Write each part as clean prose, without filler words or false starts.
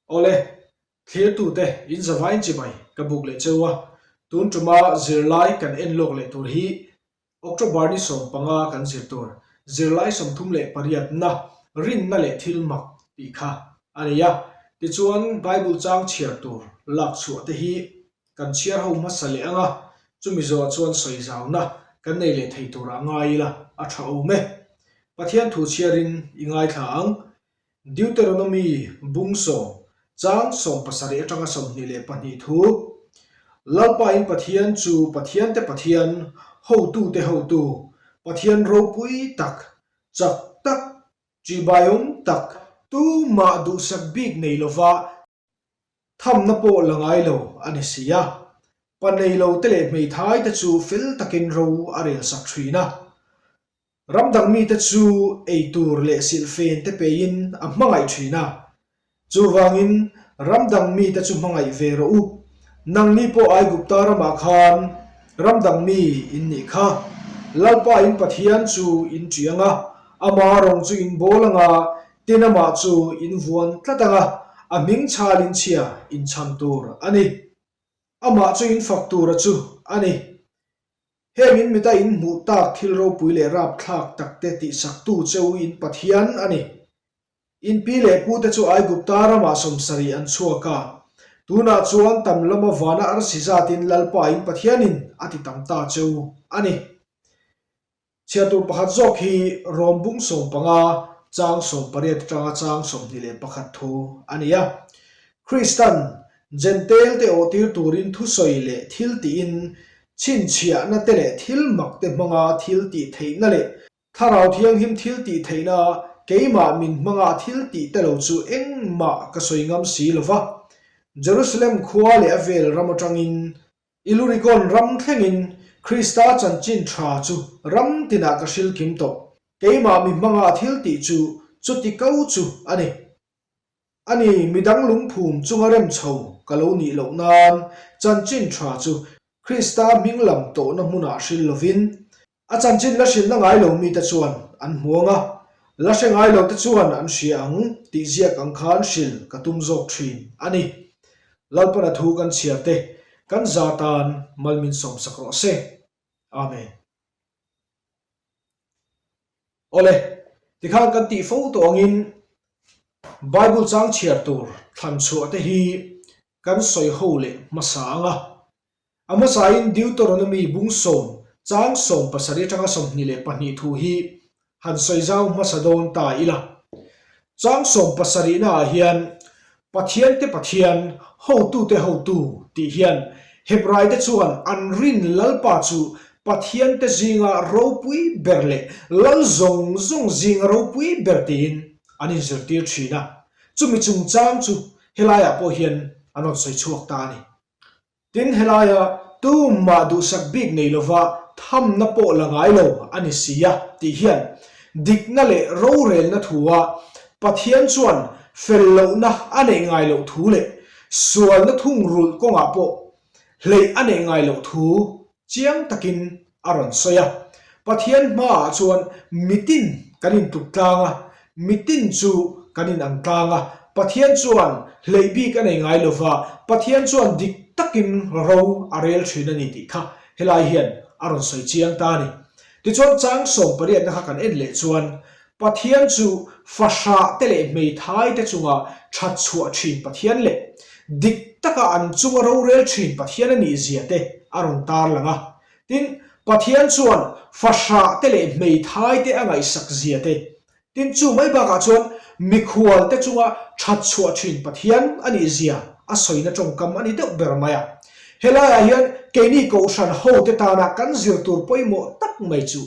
Awle, thlirtute in zavain chibai ka buk leh cheu a, tun tuma zirlai kan en lawk leh tur hi October ni 15 kan zir tur zirlai 38na rinna leh thil mak tih kha a ni a. Tichuan Bible chang chhiar tur lak chhuah te hi kan chhiar ho hmasa leh ang a, chumi zawhah chuan sawi zauna kan nei leh thei turah ngai ila a tha awm e. Pathian thu chhiarin i ngaithla ang. Deuteronomy bung sawm, chang 17 atanga 22 thu, Lalpain Pathian chu Pathiante Pathian, hotute hotu, Pathian ropui tak, chak tak, ṭihbaiawm tak, tumah duhsak bik nei lova thamna pawh la ngai lo a ni si a. Pa nei lote leh hmeithaite chu fel takin ro a relsak ṭhin a. Ram dang mite chu ei tur leh silhfen te peiin a hmangaih thin a. Chuvangin ram dang mite chu hmangaih ve rawh u. Nangni pawh Aigupta ramah khan ram dang mi in nih kha. Lalpa in Pathian chu in ṭih ang a, ama rawng chu in bawl ang a, tin amah chu in vuan tlat ang a, a hming chhal in chhia in chhan tur a ni. Amah chu in fak tura chu a ni. Heng in mita in hmuh tak thil ropui leh rapthlak takte tihsaktu cheu in Pathian a ni. In pi leh pute chu Aigupta ramah 70 an chhuak a. Tunah chuan tam lama vana arsi zatin Lalpa in Pathianin a ti tam ta cheu a ni. Chhiar tur pakhat zawk hi Rom bung 15, chang 18 atanga chang 21 thu a ni a. Kristan Jentail te awhtir turin thusawi leh thil tiin chhinchhiahna te leh thil mak te hmanga thil tih theihna leh Thlarau Thianghlim thil tih theihna keimah min hmanga thil tih te lo chu engmah ka sawi ngam si lo va. Jerusalem khua leh a vel ram atangin Ilurikon ram thlengin Krista chanchin tha chu ram tinah ka hril kim tawh. Keimah mi hmanga thil tih chu chuti ko chu a ni. A ni, midang lungphum chunga rem chho ka lo nih loh nan chanchin tha chu Krista hming lam tawhna hmunah hril lovin, A chanchin la hrilhna ngai lo mite chuan an hmu ang a, la hre ngai lo te chuan an hria ang tih ziak ang khan hril ka tum zawk thin a ni. Lalpana thu kan chhiar te kan za tan mal min sawmsak rawh se. Amen. Awle, tikhan kan tih fo tawh angin Bible chang chhiar tur thlan chhuah te hi kan sawi ho leh hmasa ang a. A hmasain Deuteronomy bung sawm, chang 17 atanga 22 thu hi han sawi zau hmasa dawn ta ila. Chang 17 naah hian Pathiante Pathian, hotute hotu tih hian Hebraite chuan an rin Lalpa chu Pathiante zinga ropui ber leh Lal zawng zawng zinga ropui ber tiin an inzirtir thin a. Chumi chungchang chu helaiah pawh hian an rawn sawi chhuak ta a ni. Tin, helaia tumah duhsak bik nei lova thamna pawh la ngai lo a ni si a tih hian dikna leh rorelna thua Pathian chuan fel lohna a neih ngai loh thu leh sualna thungrulh kawngah pawh hleih a neih ngai loh thu Chiang takin a rawn sawi a, Pathian hmaah chuan mitin kan intluk tlang a, mitin chu kan inang tlang a, Pathian chuan hleih bik a nei ngai lova, Pathian chuan dik takin ro a rel thin a ni tih kha helai hian a rawn sawi chiang ta a ni. Tichuan chang 18na kha kan en leh chuan Pathian chu fahrah te leh hmeithai te chunga that chhuah thin Pathian leh dik taka an chunga rorel thin Pathian a nih zia te a rawn tarlang a. Tin, Pathian chuan fahrah te leh hmeithai te a ngaihsak zia te, tin chu mai bakah chuan mikhual te chunga that chhuah thin Pathian a nih zia a sawina tawngkam a ni deuh ber mai a. Helaiah hian keini kohhran hote tana kan zir tur pawimawh tak mai chu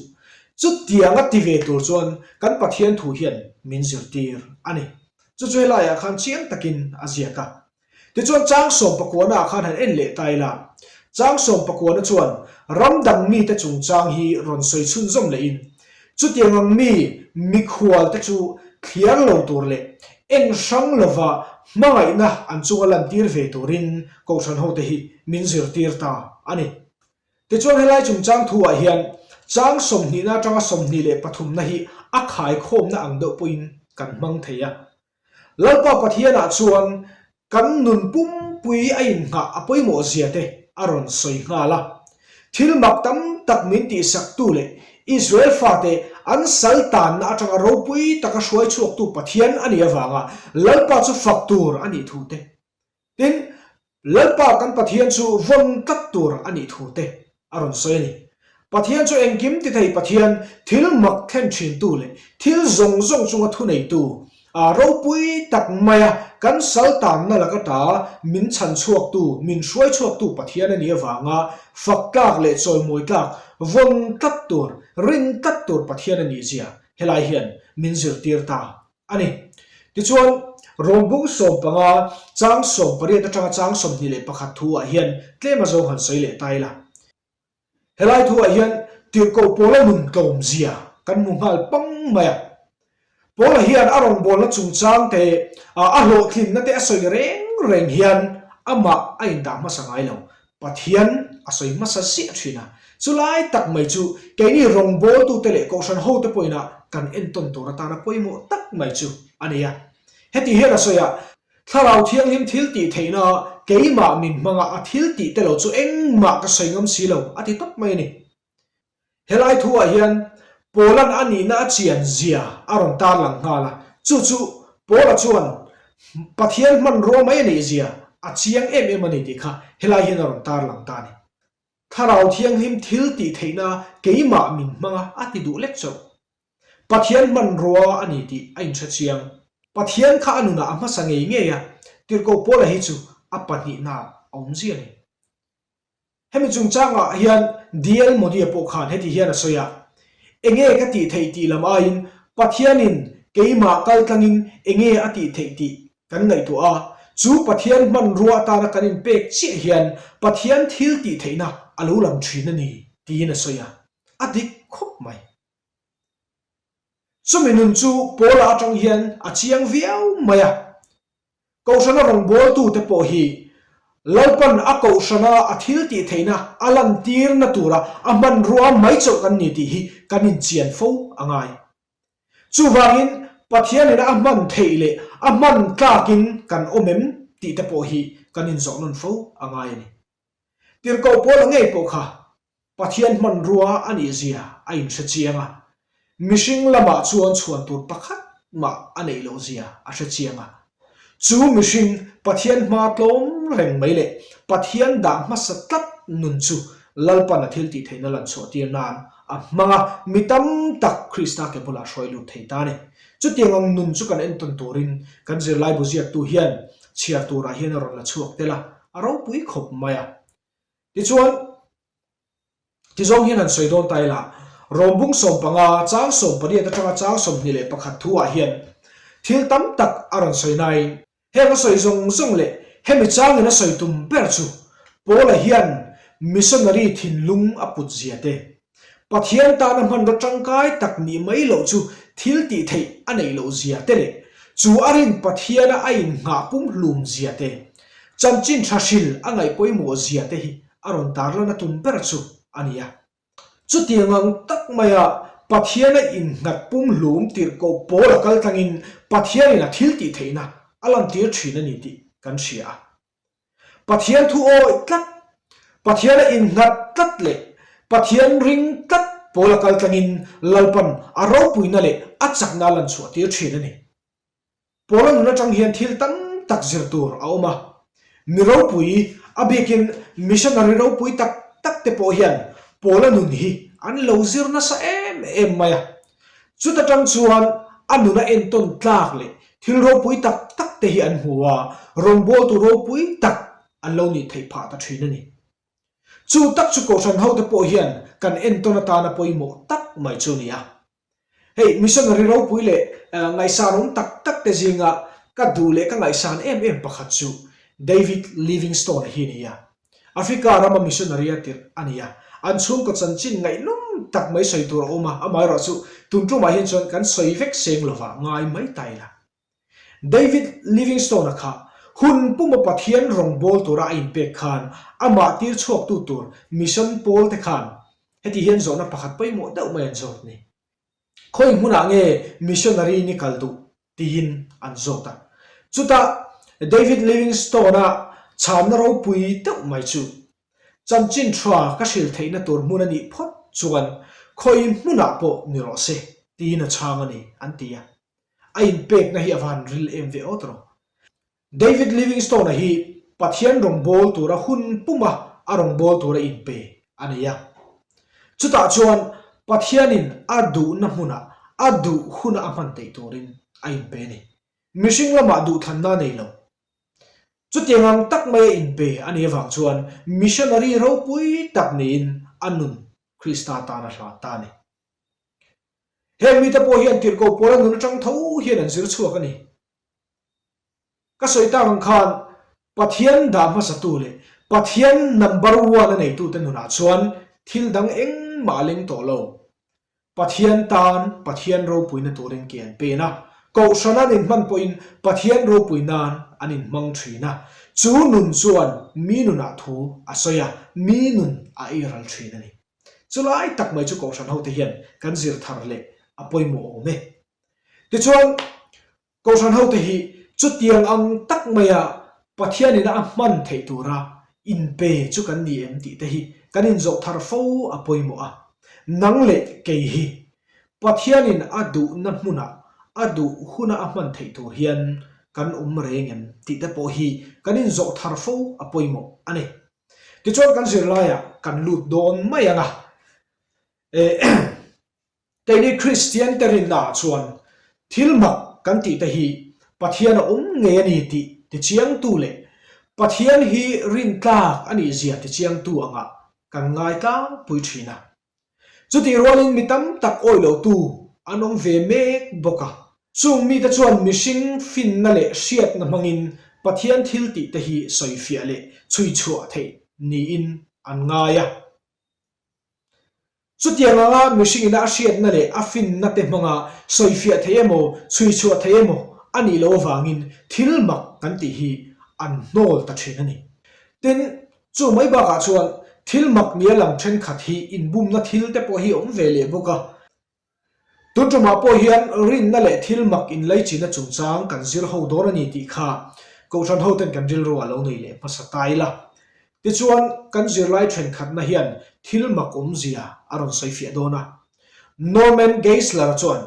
Chutiang a ti ve tur chuan kan Pathian thu hian min zirtir a ni. Chu chu helaiah khan chiang takin a ziak a. Tichuan chang 19 ah khan han en leh ta ila. Chang 19 chuan ram dang mite chungchang hi rawn sawi chhunzawm lehin chutiang ang mi mikhual te chu thliar lo tur leh en hrang lova hmangaihna an chunga lantir ve turin kohhran hote hi min zirtir ta a ni. Tichuan helai chungchang thuah hian chang 20na atanga 23na hi a khaikhawmna ang deuh pawhin kan hmang thei a. Lalpa Pathianah chuan. Kan nun pumpui a innghah a pawimawh zia te a rawn sawi nghal a. Thil mak tam tak min tihsaktu leh Israel fate an sal tanna atanga ropui taka hruai chhuaktu Pathian a nih avanga Lalpa chu fak tur a nih thu te, tin, Lalpa kan Pathian chu vawn tlat tur a nih thu te a rawn sawi a ni. Pathian chu engkim ti thei Pathian, thil mak thlen thintu leh thil zawng zawng chunga thuneitu, a ropui tak maia kan sal tanna laka ta min chhan chhuaktu, min hruai chhuaktu Pathian a nih avanga fak tlak leh chawimawi tlak, vawn tlat tur, rin tlat tur Pathian a nih zia helai hian min zirtir ta a ni. Tichuan, Rawmbung 15, chang 18 atanga chang 21 thu-ah hian tlem a zawng han sawi leh ta ila. Helai thu-ah hian tirhkoh Paula nun tlawmzia kan hmu nghal pang mai a. Paula hian a rawngbawlna chungchang te, a hlawhtlinna te a sawi reng reng hian amah a indah hmasa ngai lo. Pathian a sawi hmasa ziah thin a, chulai tak mai chu keini rawngbawltute leh kohhran hote pawhin kan entawn tur atana pawimawh tak mai chu a ni a. Heti hian a sawi a, Thlarau Thianghlim thil tih theihna keimah min hmanga a thil tih te lo chu engmah ka sawi ngam si lo a ti tawp mai a ni. Helai thuah hian Paula'n a nihna a chian zia a rawn tarlang nghal a, chu chu Paula chuan Pathian hmanrua mai a nih zia a chiang em em a ni tih kha helai hian a rawn tarlang ta a ni. Thlarau Thianghlim thil tih theihna keimah min hmang a, a ti duh lek chauh. Pathian hmanrua a ni tih a inhre chiang. Pathian kha a nunah a hmasa ngei ngei a, tirhkoh Paula hi chu a pahnihnaah a awm zia a ni. Hemi chungchangah hian DL Modi-a pawh khan heti hian a sawi a, Enge ka tih theih tih lam aiin Pathianin keimah kaltlangin enge a tih theih tih kan ngaihtuah a, chu Pathian hmanrua atana kan inpek chiah hian Pathian thil tih theihna a lo lang thin a ni, tiin a sawi a, a dik khawp mai. Chumi nun chu Paula atang hian a chiang viau mai a. Kohhrana rawngbawltute pawh hi Lalpan a kohhrana a thil tih theihna a lantirna tura a hmanrua mai chauh kan ni tih hi kan inchian fo a ngai. Chuvangin Pathianin a hman theih leh a hman tlakin kan awm em tih te pawh hi kan inzawh nawn fo a ngai a ni. Tirhkoh Paula ngei pawh kha Pathian hmanrua a nih zia a inhre chiang a, mihring lamah chuan chhuan tur pakhat mah a neih loh zia a hre chiang a. Chu mihring Pathian hma tlawm reng mai leh Pathian dah hmasa tlat nun chu Lalpan a thil tih theihna lan chhuah tir nan a hmang a, mi tam tak Krista ke bulah hruai lut thei ta a ni. Chutiang ang nun chu kan entawn turin kan zirlaibu ziaktu hian chhiar turah hian a rawn la chhuak tel a, a ropui khawp mai a. Tichuan, tizawng hian han sawi dawn ta ila, Rawmbung 15, chang 18 atanga chang 21 thuah hian thil tam tak a rawn sawi nain, heng a sawi zawng zawng leh hemi changin a sawi tum ber chu Paula hian missionary thinlung a put zia te, Pathian tana hmanraw tangkai tak nih mai loh chu thil tih theih a neih loh zia te leh chu a rin Pathiana a innghah pumhlum zia te, chanchin tha hril a ngaih pawimawh zia te hi a rawn tarlan a tum ber chu a ni a. Chutiang ang tak maia Pathiana innghat pumhlum tirhkoh pawl a kal tlangin Pathianin a thil tih theihna a lantir thin a ni tih kan hria a. Pathian thu awih tlat, Pathian a innghat tlat leh Pathian ring tlat pawl a kal tlangin Lalpan a ropuina leh a chakna a lanchhuah tir thin a ni. Paula nun atang hian thil tam tak zir tur a awm a. Mi ropui, a bikin missionary ropui tak tak te pawh hian Paula nun hi an lo zir nasa em em mai a. Chuta tang chuan a nuna entawn tlak leh thil ropui tak tak te hi an hmu a, rawngbawltu ropui tak an lo nih theih phah ta thin a ni. Chu tak chu Kohhran hote pawh hian kan entawn atana pawimawh tak mai chu a ni a. Hei missionary ropui leh ngaihsan awm tak tak te zinga ka duh leh ka ngaihsan em em pakhat chu David Livingstone hi a ni a. Africa rama missionary a tirh a ni a, an chhungkaw chanchin ngaihnawm tak mai sawi tur a awm a, amaherawh chu tun tumah hian chuan kan sawi vek seng lova ngai mai ta ila. David Livingstone-a kha hun puma Pathian rawngbâwl tura a inpek khan amah tir chhuaktu tur mission pawl te khan heti hian zawhna pakhat pawimawh deuh mai an zawt ni. Khawi hmunah nge missionary ni kal duh? tiin an zawt a. Chutah David Livingstone-a chhanna ropui deuh mai chu Chanchin tha ka hril theihna tur hmun a nih phawt chuan khawi hmunah pawh ni rawh se tiin a chhang a ni, an ti a. A inpekna hi a van ril em ve awt rawh. David Livingstone-a hi Pathian rawngbâwl tura hun puma a rawngbâwl tura inpe a nei a. Chutah chuan Pathianin a duhna hmunah a duh huna a hman theih turin a inpe a ni. Mihring lamah duhthlanna a nei lo. Chutiang ang tak maia inpe a nih avang chuan missionary ropui tak niin a nun Krista tan a hlan ta a ni. Heng mite pawh hian tirhkoh pawl a nun atang tho hian an zir chhuak a ni. Ka sawi tak ang khan Pathian dah hmasatu leh Pathian number one a neitute nunah chuan thil dang engmah a leng tawh lo. Pathian tan Pathian ropuina turin ke an pen a, kohhran an inhman pawhin Pathian ropui nan an inhmang thin a, chu nun chuan mi nunah thu a sawi a, mi nun a ei ral thin a ni. Chulai tak mai chu kohhran hote hian kan zir thar leh a pawimawh awm e. Tichuan, Kohhran hote hi chutiang ang tak maia Pathianin a hman theih tura inpe chu kan ni em tih te hi kan inzawh thar fo a pawimawh a. Nang leh kei hi Pathianin a duhna hmunah a duh huna a hman theih tur hian kan awm reng em tih te pawh hi kan inzawh thar fo a pawimawh a ni. Tichuan kan zirlaiah kan lut dawn mai ang a. Keini Kristian te rinnaah chuan thil mak kan tih te hi Pathian a awm ngei a ni tih tichiangtu leh Pathian hi rintlak a nih zia tichiangtu angah kan ngai tlangpui thin a. Chutih rualin mi tam tak awih lotu an awm ve mek bawk a. Chung mite chuan mihring finna leh hriatna hmangin Pathian thil tih te hi sawifiah leh chhuichhuah theih niin an ngai a. Chutiang anga mihringin a hriatna leh a finna te hmanga sawifiah theih emaw, chhuichhuah theih emaw a nih loh avangin thil mak kan tih hi an hnawl ta thin a ni. Tin, chu mai bakah chuan thil mak nia lang thenkhat hi inbumna thil te pawh hi awm ve leh bawk a. Tun tumah pawh hian rinna leh thil mak inleichina chungchang kan zir ho dawn a ni tih kha Kohhran hoten kan rilru a lo nei leh hmasa ta ila. Tichuan, kan zirlai thenkhatna hian thil mak awmzia a rawn sawifiah dawn a. Norman Geisler chuan,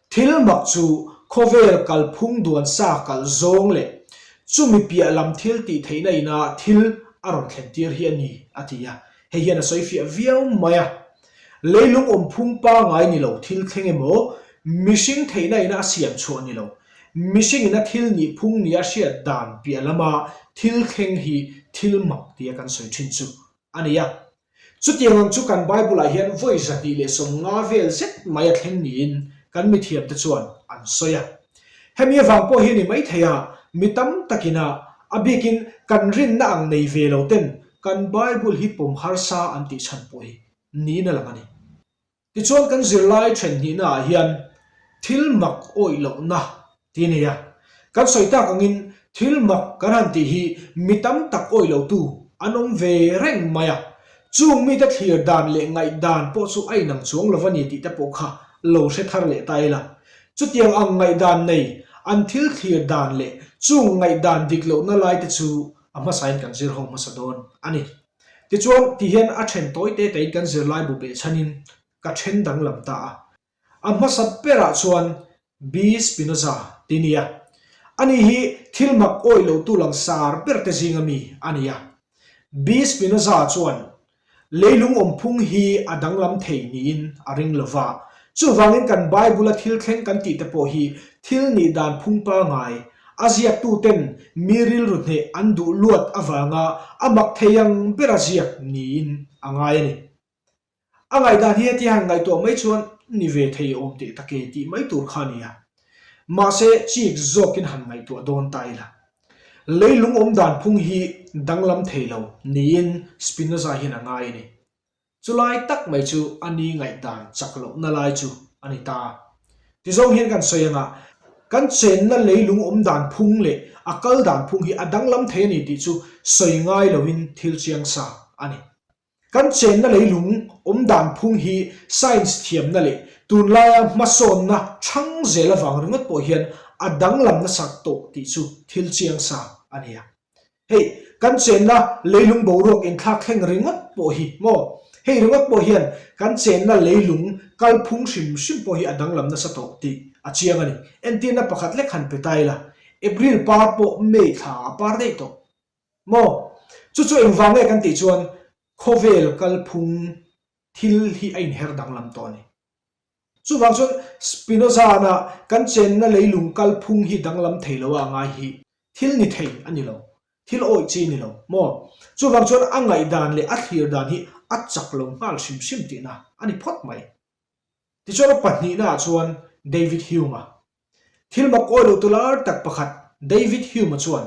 Thil mak chu khawvel kalphung duan sa kalh zawng leh chumi piah lam thil tih theihna ina thil a rawn thlentir hi a ni, a ti a. Hei hian a sawifiah viau mai a. Leilung awmphung pangai ni lo thil thleng emaw, mihring theihna ina a siam chhuah ni lo, mihring ina thil nih phung nia hriat dan piah lama thil thleng hi thil mak tia kan sawi thin chu a ni a. Chutiang ang chu kan Bible-ah hian vawi 250 vel zet mai a thleng niin kan mithiamte chuan an sawi a. Hemi avang pawh hi a ni maithei a, mi tam takin a, a bikin kan rinna ang nei ve lo ten kan Bible hi pawm harsa an tih chhan pawh hi niin a lang a ni. Tichuan kan zirlai then hnihna ah hian thil mak awih lohna tih a nei a. Kan sawi tak angin thil mak kan han tih hi mi tam tak awih lotu an awm ve reng mai a. Chung mite thlir dan leh ngaihdan pawh chu a inang chuang lo va ni tih te pawh kha lo hre thar leh ta ila. Chutiang ang ngaihdan nei an thil thlir dan leh chung ngaihdan dik lohna lai te chu a hmasain kan zir ho hmasa dawn a ni. Tichuan, ti hian a then tawi te tein kan zirlai bu behchhanin ka then danglam ta a. A hmasa berah chuan B. Spinoza ti nia. Ani hi thil mak awih lotu langsar ber te zinga mi a ni a. B. Spinoza chuan leilung awmphung hi a danglam thei niin a ring lo va. Chuvangin kan Bible-a thil thleng kan tih te pawh hi thil nih dan phung pangai A ziaktuten mi rilru hneh an duh luat avanga a mak thei ang bera ziak niin a ngai a ni. A ngaihdan hi hetia han ngaihtuah mai chuan ni ve thei awm teh tak e tih mai tur kha a ni a. Mahse, chik zawkin han ngaihtuah dawn ta ila. Leilung awm dan phung hi danglam thei lo niin Spinoza hian a ngai a ni. Chulai tak mai chu a ni ngaihdan chak lohna lai chu a ni ta. Tizawng hian kan sawi anga, kan chenna leilung awm dan phung leh a kal dan phung hi a danglam thei a ni tih chu sawi ngai loin thil chiang sa a ni. Kan chenna leilung awm dan phung hi science thiamna leh tunlaia hmasawnna chhang zel avang ringawt pawh hian a danglam nasak tawh tih chu thil chiang sa a ni a. Hei, kan chenna leilung boruak inthlak thleng ringawt pawh hi maw? Hei ringawt pawh hian kan chenna leilung kalphung hrim hrim pawh hi a danglam nasa tawh tih a chiang a ni. Entirna pakhat lek han pe ta ila, April par pawh May thla a par daih tawh maw? Chu chu engvang nge kan tih chuan khawvel kalphung thil hi a inher danglam tawh a ni. Chuvang chuan Spinoza-na kan chenna leilung kalphung hi danglam thei lo a ngai hi thil ni thei a ni lo, thil awih chi a ni lo maw? Chuvang chuan a ngaihdan leh a thlir dan hi a chak lo nghal hrim hrim tihna a ni phawt mai. Tichuan a pahnihnaah chuan David Hume-a Thil mak awi loh tu lar tak pakhat David Hume-a chuan,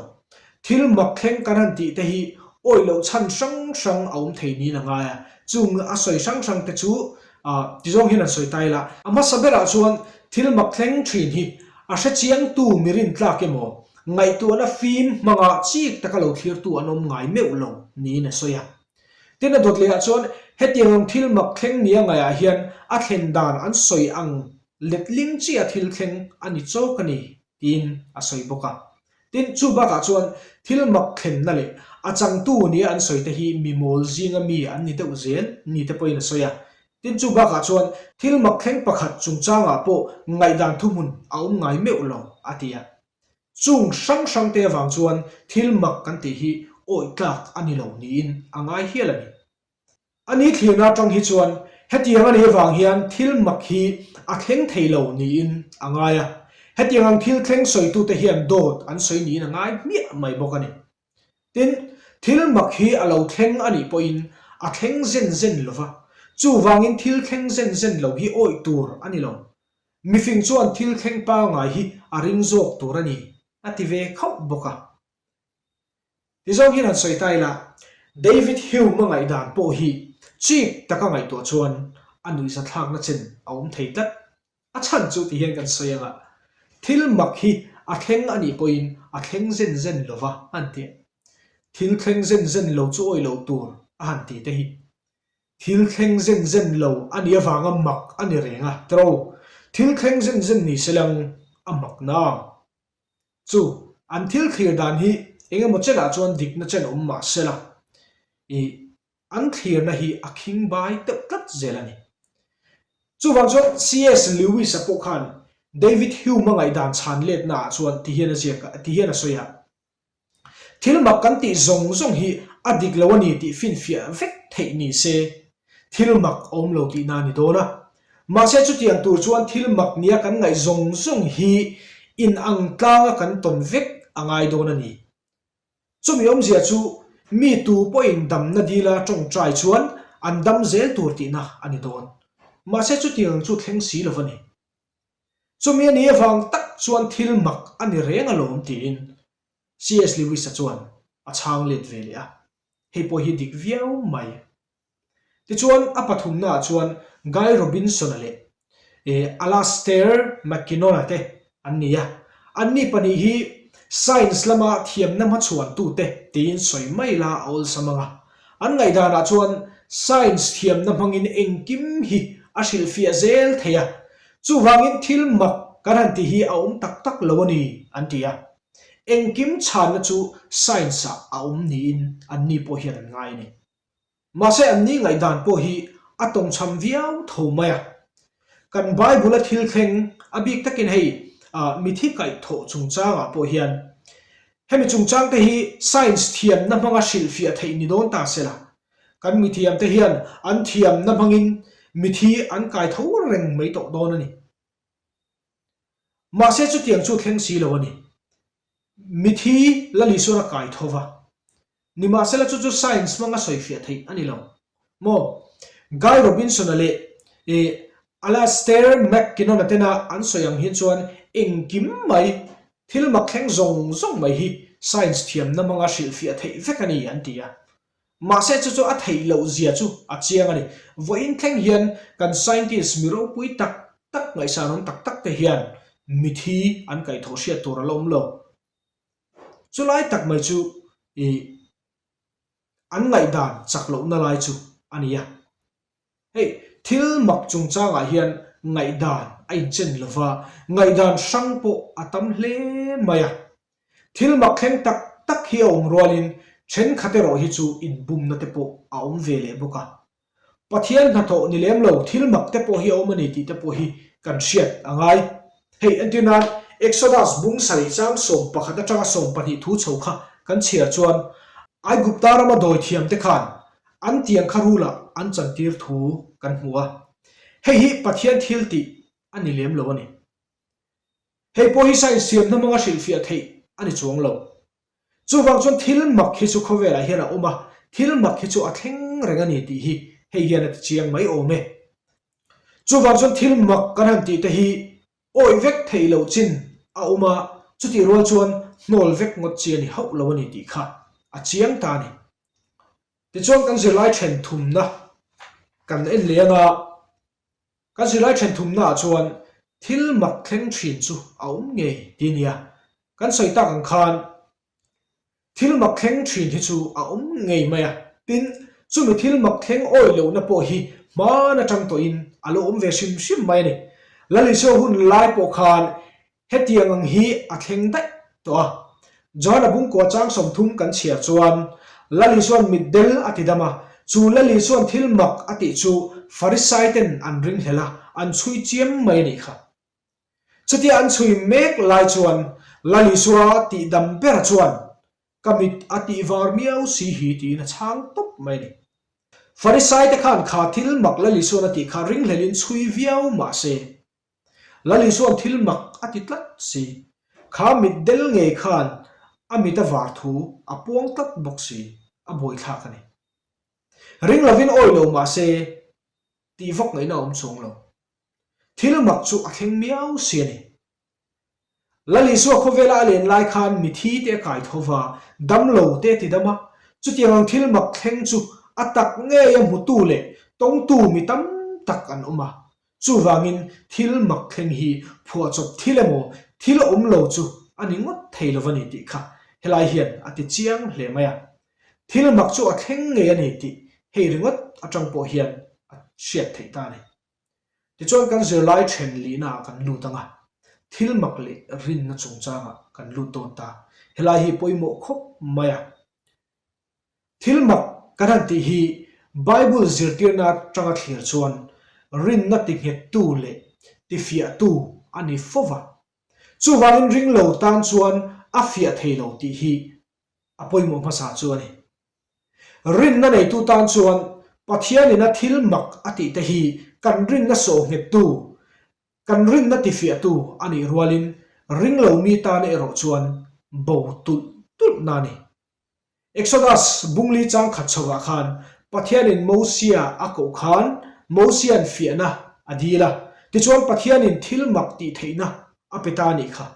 Thil mak thleng kan han tih te hi awi loh chhan hrang hrang a awm thei niin a ngai a, chung a sawi hrang hrang te chu tizawng hian an sawi ta ila. A hmasa berah chuan thil mak thleng thin hi a hrechiangtu mi rintlak emaw, ngaihtuahna fim hmanga chik taka lo thlirtu an awm ngai meuh lo niin a sawi a. Tin a dawt lehah chuan hetiang ang thil mak thleng nia ngaihah hian a thlen dan an sawi ang Letling chiah thil thleng a ni chawk a ni, tiin a sawi bawk a. Tin, chu bakah chuan thil mak thlenna leh a changtu nia an sawi te hi mi mawl zinga mi an ni deuh zel ni te pawhin a sawi a. Tin, chu bakah chuan thil mak thleng pakhat chungchangah pawh ngaihdan thuhmun a awm ngai meuh lo, a ti a. Chung hrang hrang te avang chuan thil mak kan tih hi awih tlak a ni lo niin a ngai hial a ni. A ni thlirna atang hi chuan hetiang a nih avang hian thil mak hi a thleng thei lo niin a ngai a, hetiang ang thil thleng sawitute hian dawt an sawi niin a ngai hmiah mai bawk a ni. Tin, thil mak hi a lo thleng a nih pawhin a thleng zen zen lo va, chuvangin thil thleng zen zen lo hi awih tur a ni lo. Mifing chuan thil thleng pangngai hi a ring zawk tur a ni, a ti ve khauh bawk a. Tizawng hian han sawi ta ila, David Hume a ngaihdan pawh hi chik taka ngaihtuah chuan a nuihzathlakna chen a awm thei tlat. A chhan chu ti hian kan sawi anga, thil mak hi a thleng a nih pawhin a thleng zen zen lo va han ti a. Thil thleng zen zen lo chu awih loh tur a han ti te hi. Thil thleng zen zen lo a nih avanga mak a ni reng a, tiro. Thil thleng zen zen ni se lang a mak na ang. Chu, an thil thlir dan hi eng emaw chenah chuan dikna chen awm mah sela, ih, an thlirna hi a khing bai deuh tlat zel a ni. Chuvang chuan CS Lewis-a pawh khan David Hume-a ngaihdan chhan letnaah chuan ti hian a ziak a, ti hian a sawi a, Thil mak kan tih zawng zawng hi a dik lo a ni tih finfiah vek theih ni se, thil mak a awm lo tihna a ni dawn a. Mahse chutiang tur chuan thil mak nia kan ngaih zawng zawng hi inang tlanga kan tawn vek a ngai dawn a ni. Chumi awmzia chu mi tu pawhin damna dila tawngtai chuan an dam zel tur tihna a ni dawn. Mahse chutiang chu thleng si lo va ni. Chumi a nih avang tak chuan thil mak a ni reng alawm tiin CS Lewis-a chuan a chhang let ve leh a, hei pawh hi dik viau mai. Tichuan a pathumnaah chuan Guy Robinson-a leh Alastair MacKinnon-a te an ni a, anni pahnih hi science lama thiamna hmachhuantute tiin sawi mai la a awlsam ang a. An ngaihdanah chuan science thiamna hmangin engkim hi a hrilhfiah zel thei a, chuvangin thil mak kan han tih hi a awm tak tak lo a ni, an ti a. Engkim chhanna chu science-ah a awm niin anni pawh hian an ngai a ni. Mahse anni ngaihdan pawh hi a tawngchham viau tho mai a. Kan Bible-a thil thleng a bik takin hei mithi kaihthawh chungchangah pawh hian hemi chungchang te hi science thiamna hmanga hrilhfiah theih ni dawn ta se la, kan mithiamte hian an thiamna hmangin mithi an kai tho reng mai tawh dawn a ni. Mahse chutiang chu thleng si lo a ni. Mithi la Lisuan a kai tho va. Nimahsela chu chu science hmanga sawifiah theih a ni lo maw? Guy Robinson-a leh Alastair MacKinnon-a tena an sawi ang hian chuan engkim mai, thil mak thleng zawng zawng mai hi science thiamna hmanga hrilhfiah theih vek a ni an ti a. Mahse chu chu a theih loh zia chu a chiang a ni. Vawiin thleng hian kan scientist mi ropui tak tak ngaihsanawm tak tak te hian mithi an kaihthawh hriat tur a la awm lo. Chulai tak mai chu ih an ngaihdan chak lohna lai chu a ni a. Hei thil mak chungchangah hian ngaihdan a inchen lo va, ngaihdan hrang pawh a tam hle mai a. Thil mak thleng tak tak hi a awm rualin thenkhat erawh hi chu inbumna te pawh a awm ve leh bawk a. Pathian hnathawh ni lem lo thil mak te pawh hi a awm a ni tih te pawh hi kan hriat a ngai. Hei entir nan Exodus bung sarih chang 11 atanga 12 thu chho kha kan chhiar chuan Aigupta rama dawithiam te khan an tiang kha rulah an chantir thu kan hmu a. Hei hi Pathian thil tih a ni lem lo a ni. Hei pawh hi science siamna hmanga hrilhfiah theih a ni chuang lo. Chuvang chuan thil mak hi chu khawvelah hian a awm a, thil mak hi chu a thleng reng a ni tih hi hei hian a ti chiang mai awm e. Chuvang chuan thil mak kan han tih te hi awih vek theih loh chin a awm a, chutih rual chuan hnawl vek ngawt chi a ni hauh lo a ni tih kha a chiang ta a ni. Tichuan kan zirlai then thumna kan en leh anga, Kan zirlai then thumnaah chuan thil mak thleng thin chu a awm ngei ti nia. Kan sawi tak ang khan thil mak thleng thin hi chu a awm ngei mai a. Tin, chumi thil mak thleng awih lohna pawh hi hman atang tawhin a lo awm ve hrim hrim mai a ni. Lalisua hun lai pawh khan Hetiang ang hi a thleng daih tawh a. Johana bungkua chang 30 kan chhiar chuan, Lali chuan mitdel a ti dam a, chu Lali chuan thil mak a tih chu Farisai ten an ringhlel a, an chhui chiam mai a nih kha. Chutia an chhui mek lai chuan Lali chua tih dam bera chuan, Ka mit a tih var miau si hi tiin a chhang tawp mai a ni. Farisai te khan kha thil mak Lali chuan a tih kha ringhlelin chhui viau mah se, Lal Isua'n thil mak a ti tlat si. Kha mit del ngei khan a mit a var thu a puang tlat bawk si, a buaithlak a ni. Ring lovin awi lo mah se tih vak ngaihna a awm chuang lo. Thil mak chu a thleng miau si a ni. Lal Isua khawvela a len lai khan mithi te a kai tho va, damlo te a ti dam a. Chutiang ang thil mak thleng chu a tak ngei a hmutu leh tawngtu mi tam tak an awm a. Chuvangin thil mak thleng hi phuahchawp thil emaw thil awm lo chu a ni ngawt thei lo va ni tih kha helai hian a ti chiang hle mai a. Thil mak chu a thleng ngei a ni tih hei ringawt atang pawh hian a hriat theih ta a ni. Tichuan kan zirlai then lihnaah kan lut ang a, thil mak leh rinna chungchangah kan lut dawn ta. Helai hi pawimawh khawp mai a. Thil mak kan han tih hi Bible zirtirna atanga thlir chuan rinna tinghettu leh tifiahtu a ni fo va. Chuvangin ringlo tan chuan a fiah thei lo tih hi a pawimawh hmasa chu a ni. Rinna neitu tan chuan Pathianin a thil mak a tih te hi kan rinna sawhnghettu, kan rinna tifiahtu a nih rualin ringlo mi tan erawh chuan bo tulh tulhna a ni. Exodus bungli chang khat chhovah khan Pathianin Mosia a koh khan Mosia'n fiahna a dil a, tichuan Pathianin thil mak tih theihna a pe ta a nih kha.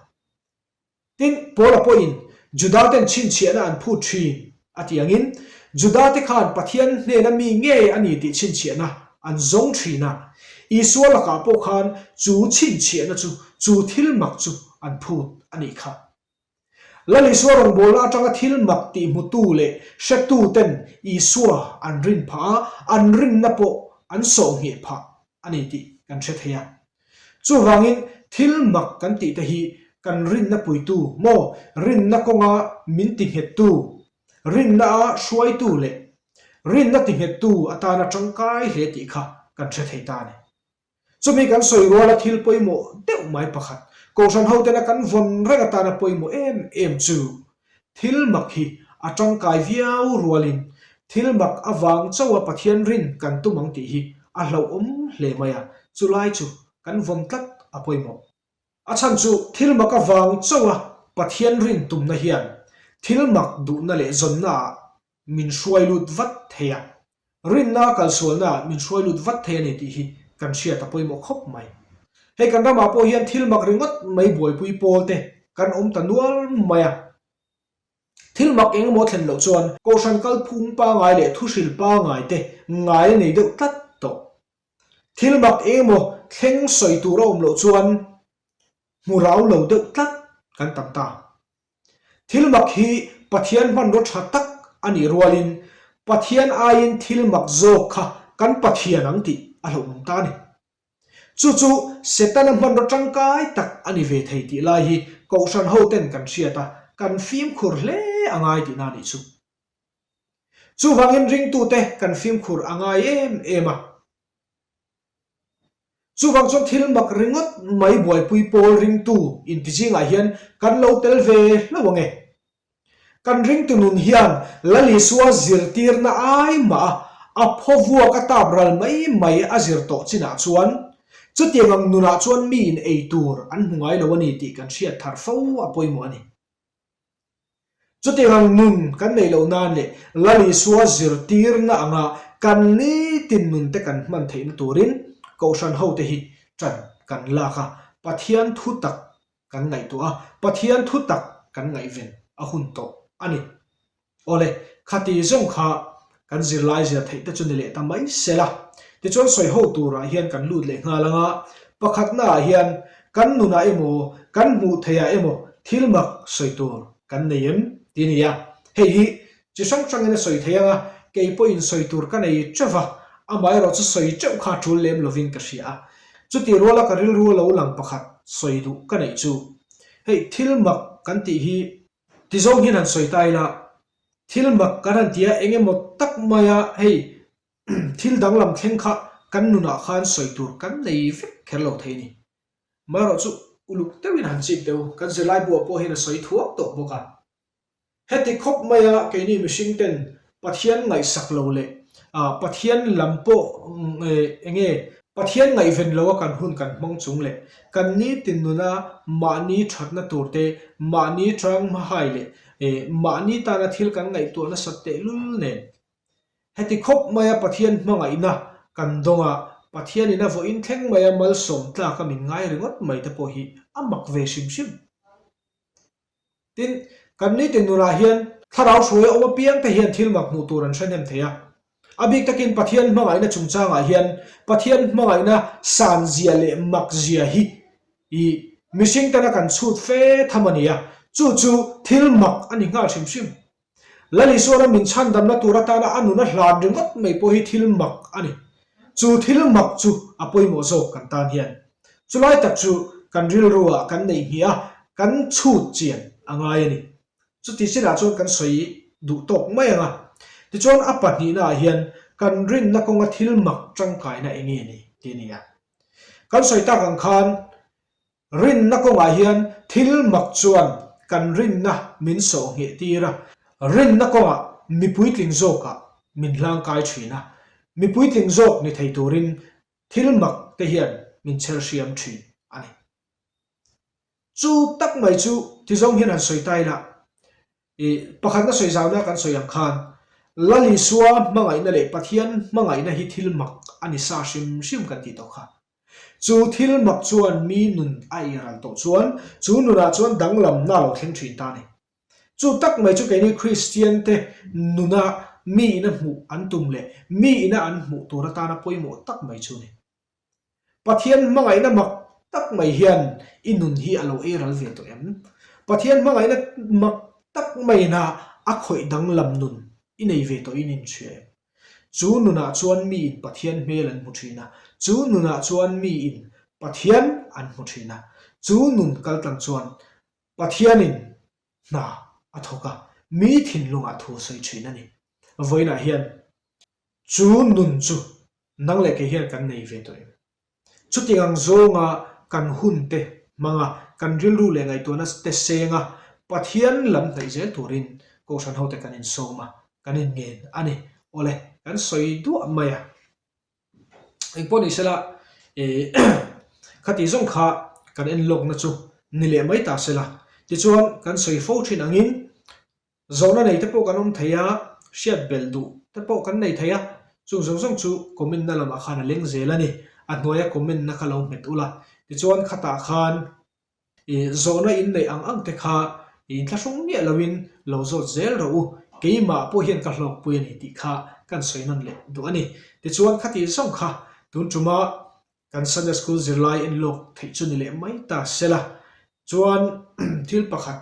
Tin, Paula pawhin Juda-ten chhinchhiahna an phut thin a tih angin, Juda-te khan Pathian hnena mi ngei a ni tih chhinchhiahna an zawng thin a. Isua lakah pawh khan chu chhinchhiahna chu, chu thil mak chu an phut a nih kha. Lal Isua rawngbawlna atanga thil mak tih hmutu leh hretu ten Isua an rin phah a, an rinna pawh an sawhngheh phah a ni tih kan hre thei a. Chuvangin thil mak kan tih te hi kan rinna puitu maw, rinna kawnga min tinghettu, rinna a hruaitu leh rinna tinghettu atana tangkai hle tih kha kan hre thei ta a ni. Chumi kan sawi ruala thil pawimawh deuh mai pakhat, Kohhran hotena kan vawn reng atana pawimawh em em chu thil mak hi a tangkai viau rualin thil mak avang chauha Pathian rin kan tum ang tih hi a hlauhawm hle mai a, chulai chu kan vawn tlat a pawimawh. A chhan chu thil mak avang chauha Pathian rin tumna hian thil mak duhna leh zawnnaah min hruai lut vat thei a, rinna kalsualnaah min hruai lut vat thei a ni tih hi kan hriat a pawimawh khawp mai. Hei kan ramah pawh hian thil mak ringawt mai buaipui pawl te kan awm ta nual mai a. Thil mak eng emaw thlen loh chuan Kohhran kalphung pangai leh thuhril pangai te ngai a nei deuh tlat tawh. Thil mak eng emaw thleng sawi tur a awm loh chuan hmu rau lo deuh tlat kan tam ta. Thil mak hi Pathian hmanraw tha tak a nih rualin Pathian aiin thil mak zawk kha kan Pathian ang tih a hlauhawm ta a ni. Chu chu Setana hmanraw tangkai tak a ni ve thei tih lai hi Kohhran hoten kan hriat a, kan fimkhur hle a ngai tihna a nih chu. Chuvangin ringtute kan fimkhur a ngai em em a. Chuvang chuan thil mak ringawt mai buaipui pawl ringtu inti zingah hian kan lo tel ve hlauh ang e. Kan ringtu nun hian Lal Isua zirtirna ai mah a, a phaw vuak a tap ral mai mai a zir tawh chinah chuan chutiang ang nunah chuan miin ei tur an hmu ngai lo a ni tih kan hriat thar fo a pawimawh a ni. Chutiang ang nun kan neih loh nan leh Lal Isua zirtirna anga kan nitin nunte kan hman theihna turin Kohhran hote hi ṭan kan lak a, Pathian thu tak kan ngaihtuah a, Pathian thu tak kan ngaihven a hun tawh a ni. Awle, khati zawng kha kan zirlai zir theih te chu ni leh ta mai se la. Tichuan sawi ho turah hian kan lut leh nghal ang a, pakhatna ah hian kan nunah emaw, kan hmuh theihah emaw thil mak sawi tur kan nei em ti a ni a. Hei hi chi hrang hrangin a sawi thei ang a, kei pawhin sawi tur ka nei teuh va, amaherawh chu sawi teuh kha tul lem lovin ka hria a. Chutih ruala ka rilru a lo lang pakhat sawi duh ka neih chu, hei thil mak kan tih hi Ti zawng hian han sawi ta ila, thil mak kan han ti a, eng emaw tak maia hei thil danglam thleng kha kan nunah khan sawi tur kan nei vek kher lo thei a ni. Marawh chu uluk deuhin han chip deuh, kan zirlai buah pawh hian a sawi thuak tawh bawk a. Heti khawp maia keini mihring ten Pathian ngaihsak lo leh Pathian lam pawh eng nge Pathian ngaihven lo a kan hun kan hmang chung leh kan nitin nuna mahni thatna tur te, mahni tang hmahai leh mahni tana thil kan ngaihtuah nasat tehlul nen. Heti khawp maia Pathian hmangaihna kan dawng a, Pathianin a vawiin thleng maia malsawm tlaka min ngai ringawt mai te pawh hi a mak ve hrim hrim. Tin, kan nitin nunah hian thlarau hruai a awm apiang te hian thil mak hmuh tur an hre hnem thei a. A bik takin Pathian hmangaihna chungchangah hian Pathian hmangaihna san zia leh mak zia hi i mihring tana kan chhut fe tham a ni a, chu chu thil mak a ni nghal hrim hrim. Lal Isuana min chhandamna tur atana a nun a hlan ringawt mai pawh hi thil mak a ni. Chu thil mak chu a pawimawh zawk kan tan hian. Chulai tak chu kan rilruah kan neih hnih a, kan chhut chian a ngai a ni. Chuti chinah chuan kan sawi duh tawk mai ang a. Tichuan a pahnihnaah hian kan rinna kawnga thil mak tangkaina eng nge ni tih a ni a. Kan sawi tak ang khan Rinna kawngah hian thil mak chuan kan rinna min sawh ngheh tir a, rinna kawngah mi puitling zawkah min hlangkai thin a, mi puitling zawk ni thei turin thil mak te hian min chher hriam thin a ni. Chu tak mai chu tizawng hian han sawi ta ila, i pakhatna sawi zauna kan sawi ang khan Lal Isua hmangaihna leh Pathian hmangaihna hi thil mak a ni sa hrim hrim kan tih tawh kha. Chu thil mak chuan mi nun a iral tawh chuan chu nunah chuan danglamna a lo thleng thin ta a ni. Chu tak mai chu keini Kristian te nuna mi ina hmuh an tum leh mi ina an hmuh tur atana pawimawh tak mai chu a ni. Pathian hmangaihna mak tak mai hian i nun hi a lo eiral ve tawh em? Pathian hmangaihna mak tak maiina a khawih danglam nun i nei ve tawhin i inhria em? Chu nunah chuan miin Pathian hmel an hmu thin a, chu nunah chuan miin Pathian an hmu thin a. Chu nun kaltlang chuan Pathianin hna a thawk a, mi thinlungah thu a sawi thin a ni. Vawiinah hian chu nun chu nang leh kei hian kan nei ve tawh em? Chutiang ang zawnga kan hun te hmanga kan rilru leh ngaihtuahna te senga Pathian lam hnaih zel turin Kohhran hote kan insawm a, kan inngen a ni. Awle, kan sawi duah mai a. Engpawh ni sela, ih khati zawng kha kan en lawkna chu ni leh mai ta sela. Tichuan, kan sawi fo thin angin Zawhna nei te pawh kan awm thei a, hriat belh duh te pawh kan nei thei a, chung zawng zawng chu comment na lamah khan a leng zel a ni. A hnuaia comment na kha lo hmet ula, tichuan khatah khan ih zawhna in neih ang ang te kha inthlahrung miah loin lo zawt zel rawh u, keimah pawh hian ka hlawkpui a ni tih kha kan sawi nawn leh duh a ni. Tichuan khati zawng kha tun tuma kan Sunday School zirlai en lawk theih chu ni leh mai ta sela, chuan thil pakhat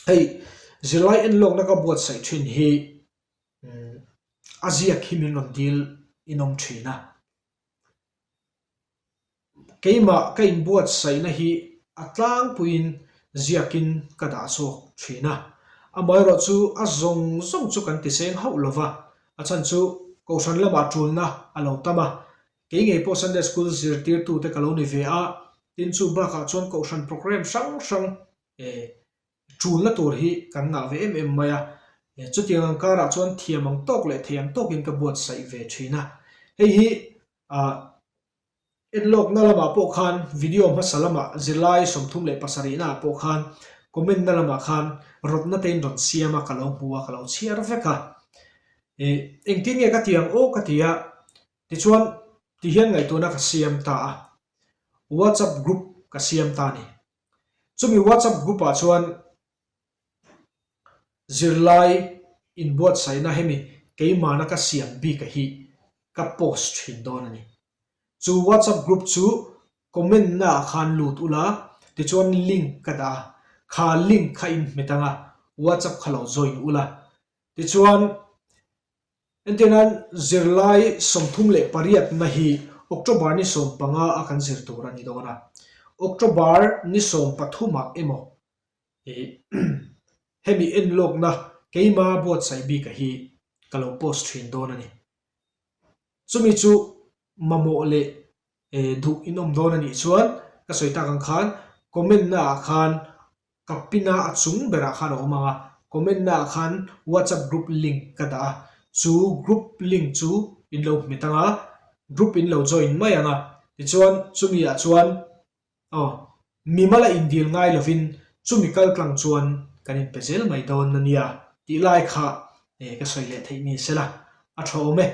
Hei zirlai enlawkna ka buatsaih thin hi a ziak hi min rawn dil in awm thin a. Keimah ka inbuatsaihna hi a tlangpuiin ziakin ka dah chhuak thin a. Amaherawh chu a zawng zawng chu kan tiseng hauh lo va, a chhan chu Kohhran lamah tulna a lo tam a. Kei ngei pawh Sunday School zirtirtute ka lo ni ve a, tin chu bakah chuan Kohhran programme hrang hrang tulna tur hi kan ngah ve em em mai a. Chutiang ang karah chuan thiam ang tawk leh thei ang tawkin ka buatsaih ve thin a. Hei hi ah Enlawkna lamah pawh khan video hmasa lamah zirlai 37 naah pawh khan comment na lamah khan rawtna te in rawn siam a ka lo hmu a ka lo chhiar vek a. Ih engtin nge ka ti ang aw ka ti a tichuan ti hian ngaihtuahna ka siam ta a WhatsApp group ka siam ta a ni. Chumi WhatsApp group ah chuan Zirlai inbuatsaihna hemi keimahna ka siam bik a hi ka post thin dawn a ni. Chu WhatsApp group chu comment na ah khan lut ula tichuan link ka dah a, kha link kha in hmet anga WhatsApp kha lo join ula. Tichuan entirnan zirlai 38 na hi October ni 15 a kan zir tur a ni dawn a, October ni 13 ah emaw Hemi enlawkna keima buatsaih bika hi ka lo post thin dawn a ni. Chumi chu mamawh leh duh in awm dawn a nih chuan ka sawi tak ang khan comment na ah khan ka pin a a chung berah khan a awm ang a, comment na ah khan WhatsApp group link ka dah a, chu group link chu in lo hmet ang a, group in lo join mai ang a, tichuan chumi ah chuan Aw, mimal a indil ngai lovin chumi kal tlang chuan kan inpe zel mai dawn a nia tih lai kha ka sawi leh theih ni sela a tha awm e.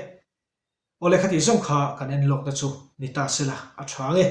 Awle khatih zawng kha kan en lawkna chu ni ta sela a tha ang e.